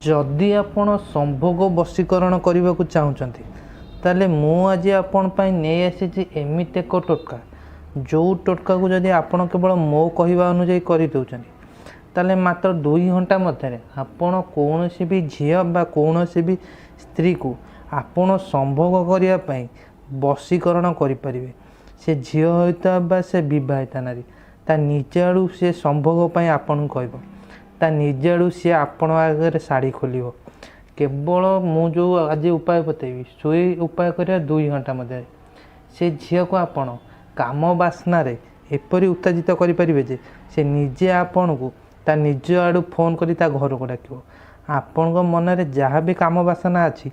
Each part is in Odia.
ଯଦି ଆପଣ ସମ୍ଭୋଗ ବଶୀକରଣ କରିବାକୁ ଚାହୁଁଛନ୍ତି, ତାହେଲେ ମୁଁ ଆଜି ଆପଣ ପାଇଁ ନେଇ ଆସିଛି ଏମିତି ଏକ ଟୋଟକା, ଯେଉଁ ଟୋଟକାକୁ ଯଦି ଆପଣ କେବଳ ମୋ କହିବା ଅନୁଯାୟୀ କରିଦେଉଛନ୍ତି, ତାହେଲେ ମାତ୍ର 2 ଘଣ୍ଟା ମଧ୍ୟରେ ଆପଣ କୌଣସି ବି ଝିଅ ବା କୌଣସି ବି ସ୍ତ୍ରୀକୁ ଆପଣ ସମ୍ଭୋଗ କରିବା ପାଇଁ ବଶୀକରଣ କରିପାରିବେ। ସେ ଝିଅ ହୋଇଥାଉ ବା ସେ ବିବାହିତା ନାରୀ, ତା ନିଜ ଆଡ଼ୁ ସେ ସମ୍ଭୋଗ ପାଇଁ ଆପଣଙ୍କୁ କହିବ। ତା ନିଜ ଆଡ଼ୁ ସିଏ ଆପଣଙ୍କ ଆଗରେ ଶାଢ଼ୀ ଖୋଲିବ। କେବଳ ମୁଁ ଯେଉଁ ଆଜି ଉପାୟ ବତେଇବି, ସେଇ ଉପାୟ କରିବା 2 ଘଣ୍ଟା ମଧ୍ୟରେ ସେ ଝିଅକୁ ଆପଣ କାମ ବାସନାରେ ଏପରି ଉତ୍ତେଜିତ କରିପାରିବେ ଯେ ସେ ନିଜେ ଆପଣଙ୍କୁ ତା ନିଜ ଆଡ଼ୁ ଫୋନ୍ କରି ତା ଘରକୁ ଡାକିବ। ଆପଣଙ୍କ ମନରେ ଯାହା ବି କାମ ବାସନା ଅଛି,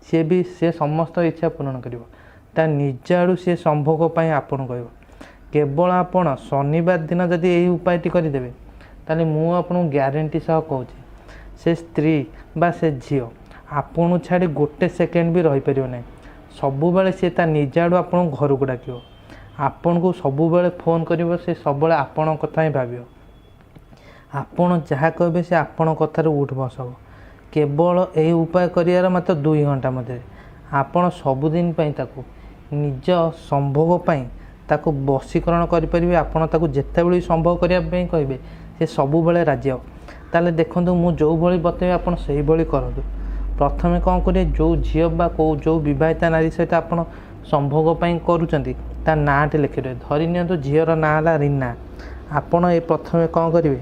ସିଏ ବି ସେ ସମସ୍ତ ଇଚ୍ଛା ପୂରଣ କରିବ। ତା ନିଜ ଆଡ଼ୁ ସିଏ ସମ୍ଭୋଗ ପାଇଁ ଆପଣଙ୍କୁ କହିବ। କେବଳ ଆପଣ ଶନିବାର ଦିନ ଯଦି ଏଇ ଉପାୟଟି କରିଦେବେ, ତାହେଲେ ମୁଁ ଆପଣଙ୍କୁ ଗ୍ୟାରେଣ୍ଟି ସହ କହୁଛି, ସେ ସ୍ତ୍ରୀ ବା ସେ ଝିଅ ଆପଣଙ୍କୁ ଛାଡ଼ି ଗୋଟେ ସେକେଣ୍ଡ ବି ରହିପାରିବ ନାହିଁ। ସବୁବେଳେ ସିଏ ତା ନିଜ ଆଡ଼ୁ ଆପଣଙ୍କୁ ଘରକୁ ଡାକିବ, ଆପଣଙ୍କୁ ସବୁବେଳେ ଫୋନ୍ କରିବ। ସେ ସବୁବେଳେ ଆପଣଙ୍କ କଥା ହିଁ ଭାବିବ। ଆପଣ ଯାହା କହିବେ, ସେ ଆପଣଙ୍କ କଥାରେ ଉଠ ବସ ହେବ। କେବଳ ଏହି ଉପାୟ କରିବାର ମାତ୍ର 2 ଘଣ୍ଟା ମଧ୍ୟରେ ଆପଣ ସବୁଦିନ ପାଇଁ ତାକୁ ନିଜ ସମ୍ଭୋଗ ପାଇଁ ତାକୁ ବଶୀକରଣ କରିପାରିବେ। ଆପଣ ତାକୁ ଯେତେବେଳେ ବି ସମ୍ଭୋଗ କରିବା ପାଇଁ କହିବେ, ସେ ସବୁବେଳେ ରାଜି ହେବ। ତାହେଲେ ଦେଖନ୍ତୁ, ମୁଁ ଯେଉଁଭଳି ବତେଇବି, ଆପଣ ସେଇଭଳି କରନ୍ତୁ। ପ୍ରଥମେ କ'ଣ କରିବେ? ଯେଉଁ ଝିଅ ବା କେଉଁ ଯେଉଁ ବିବାହିତା ନାରୀ ସହିତ ଆପଣ ସମ୍ଭୋଗ ପାଇଁ କରୁଛନ୍ତି, ତା ନାଁଟି ଲେଖିଦେବେ। ଧରି ନିଅନ୍ତୁ ଝିଅର ନାଁ ହେଲା ରୀନା। ଆପଣ ଏ ପ୍ରଥମେ କ'ଣ କରିବେ?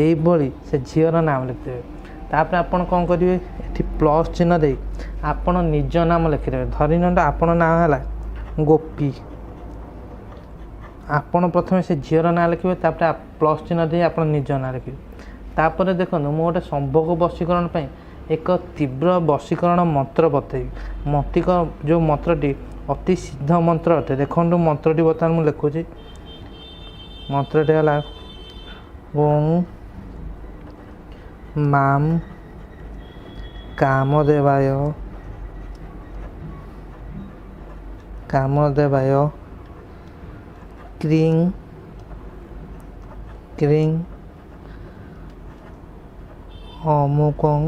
ଏଇଭଳି ସେ ଝିଅର ନାମ ଲେଖିଦେବେ। ତାପରେ ଆପଣ କ'ଣ କରିବେ? ଏଠି ପ୍ଲସ୍ ଚିହ୍ନ ଦେଇ ଆପଣ ନିଜ ନାମ ଲେଖିଦେବେ। ଧରି ନିଅନ୍ତୁ ଆପଣ ନାଁ ହେଲା ଗୋପୀ। ଆପଣ ପ୍ରଥମେ ସେ ଝିଅର ନାଁ ଲେଖିବେ, ତାପରେ ପ୍ଲସ୍ ଚିହ୍ନ ଦେଇ ଆପଣ ନିଜ ନାଁ ଲେଖିବେ। ତାପରେ ଦେଖନ୍ତୁ, ମୁଁ ଗୋଟେ ସମ୍ଭୋଗ ବଶୀକରଣ ପାଇଁ ଏକ ତୀବ୍ର ବଶୀକରଣ ମନ୍ତ୍ର ବତେଇବି। ମତିକ ଯେଉଁ ମନ୍ତ୍ରଟି ଅତି ସିଦ୍ଧ ମନ୍ତ୍ର ଅଟେ। ଦେଖନ୍ତୁ, ମନ୍ତ୍ରଟି ବର୍ତ୍ତମାନ ମୁଁ ଲେଖୁଛି। ମନ୍ତ୍ରଟି ହେଲା ଓଁ ମାମ୍ କାମଦେବାୟ କାମଦେବାୟ କ୍ରିଂ କ୍ରିଂ ଅମୁକଂ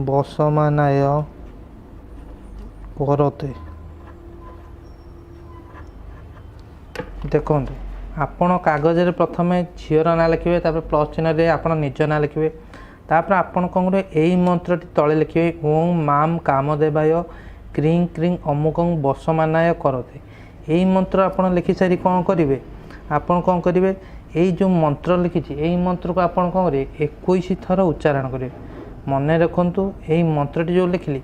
ବଶମାନାୟ କରୋତି। ଦେଖନ୍ତୁ, ଆପଣ କାଗଜରେ ପ୍ରଥମେ ଝିଅର ନାଁ ଲେଖିବେ, ତାପରେ ପ୍ଲସ୍ ଚିହ୍ନ ଦେଇ ଆପଣ ନିଜ ନାଁ ଲେଖିବେ। ତାପରେ ଆପଣ କ'ଣ କରିବେ? ଏଇ ମନ୍ତ୍ରଟି ତଳେ ଲେଖିବେ, ଓଁ ମାମ୍ କାମଦେବାୟ କ୍ରିଂ କ୍ରିଂ ଅମୁକଂ ବଶମାନାୟ କରୋତି। ଏଇ ମନ୍ତ୍ର ଆପଣ ଲେଖିସାରି କ'ଣ କରିବେ? ଆପଣ କ'ଣ କରିବେ? ଏଇ ଯେଉଁ ମନ୍ତ୍ର ଲେଖିଛି, ଏଇ ମନ୍ତ୍ରକୁ ଆପଣ କ'ଣ କରିବେ? 21 ଥର ଉଚ୍ଚାରଣ କରିବେ। ମନେ ରଖନ୍ତୁ, ଏଇ ମନ୍ତ୍ରଟି ଯେଉଁ ଲେଖିଲି,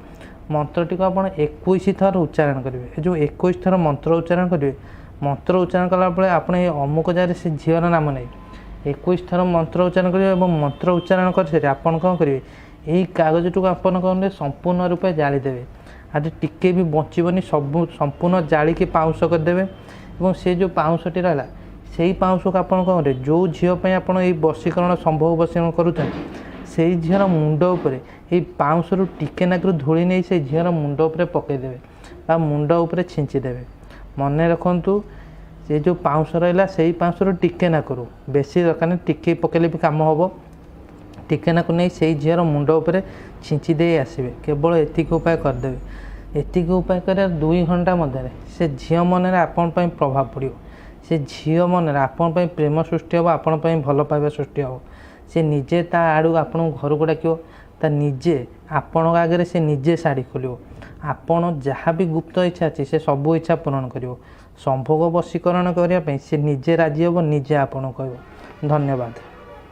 ମନ୍ତ୍ରଟିକୁ ଆପଣ 21 ଥର ଉଚ୍ଚାରଣ କରିବେ। ଏ ଯେଉଁ 21 ଥର ମନ୍ତ୍ର ଉଚ୍ଚାରଣ କରିବେ, ମନ୍ତ୍ର ଉଚ୍ଚାରଣ କଲାବେଳେ ଆପଣ ଏଇ ଅମୁକ ଜାଗାରେ ସେ ଝିଅର ନାମ ନେଇ 21 ଥର ମନ୍ତ୍ର ଉଚ୍ଚାରଣ କରିବେ ଏବଂ ମନ୍ତ୍ର ଉଚ୍ଚାରଣ କରିସାରି ଆପଣ କ'ଣ କରିବେ? ଏଇ କାଗଜଟିକୁ ଆପଣ କ'ଣ କରିବେ? ସମ୍ପୂର୍ଣ୍ଣ ରୂପେ ଜାଳିଦେବେ। ଆଜି ଟିକେ ବି ବଞ୍ଚିବନି, ସବୁ ସମ୍ପୂର୍ଣ୍ଣ ଜାଳିକି ପାଉଁଶ କରିଦେବେ ଏବଂ ସେ ଯେଉଁ ପାଉଁଶଟି ରହିଲା, ସେଇ ପାଉଁଶକୁ ଆପଣ କ'ଣ କରିବେ? ଯେଉଁ ଝିଅ ପାଇଁ ଆପଣ ଏଇ ବଶୀକରଣ, ସମ୍ଭୋଗ ବଶୀକରଣ କରୁଛନ୍ତି, ସେଇ ଝିଅର ମୁଣ୍ଡ ଉପରେ ଏଇ ପାଉଁଶରୁ ଟିକେ ନାକରୁ ଧୂଳି ନେଇ ସେଇ ଝିଅର ମୁଣ୍ଡ ଉପରେ ପକାଇଦେବେ ବା ମୁଣ୍ଡ ଉପରେ ଛିଞ୍ଚିଦେବେ। ମନେ ରଖନ୍ତୁ, ସେ ଯେଉଁ ପାଉଁଶ ରହିଲା, ସେଇ ପାଉଁଶରୁ ଟିକେ ନାକରୁ, ବେଶୀ ଦରକାର ନାହିଁ, ଟିକେ ପକାଇଲେ ବି କାମ ହେବ, ଟିକେ ନାକୁ ନେଇ ସେଇ ଝିଅର ମୁଣ୍ଡ ଉପରେ ଛିଞ୍ଚି ଦେଇ ଆସିବେ। କେବଳ ଏତିକି ଉପାୟ କରିଦେବେ। ଏତିକି ଉପାୟ କରିବା 2 ଘଣ୍ଟା ମଧ୍ୟରେ ସେ ଝିଅ ମନରେ ଆପଣଙ୍କ ପାଇଁ ପ୍ରଭାବ ପଡ଼ିବ। ସେ ଝିଅ ମନରେ ଆପଣଙ୍କ ପାଇଁ ପ୍ରେମ ସୃଷ୍ଟି ହେବ, ଆପଣଙ୍କ ପାଇଁ ଭଲ ପାଇବା ସୃଷ୍ଟି ହେବ। ସେ ନିଜେ ତା ଆଡ଼ୁ ଆପଣଙ୍କୁ ଘରକୁ ଡାକିବ। ତା ନିଜେ ଆପଣଙ୍କ ଆଗରେ ସେ ନିଜେ ଶାଢ଼ୀ ଖୋଲିବ। ଆପଣ ଯାହା ବି ଗୁପ୍ତ ଇଚ୍ଛା ଅଛି, ସେ ସବୁ ଇଚ୍ଛା ପୂରଣ କରିବ। ସମ୍ଭୋଗ ବଶୀକରଣ କରିବା ପାଇଁ ସେ ନିଜେ ରାଜି ହେବ, ନିଜେ ଆପଣଙ୍କୁ କହିବ। ଧନ୍ୟବାଦ।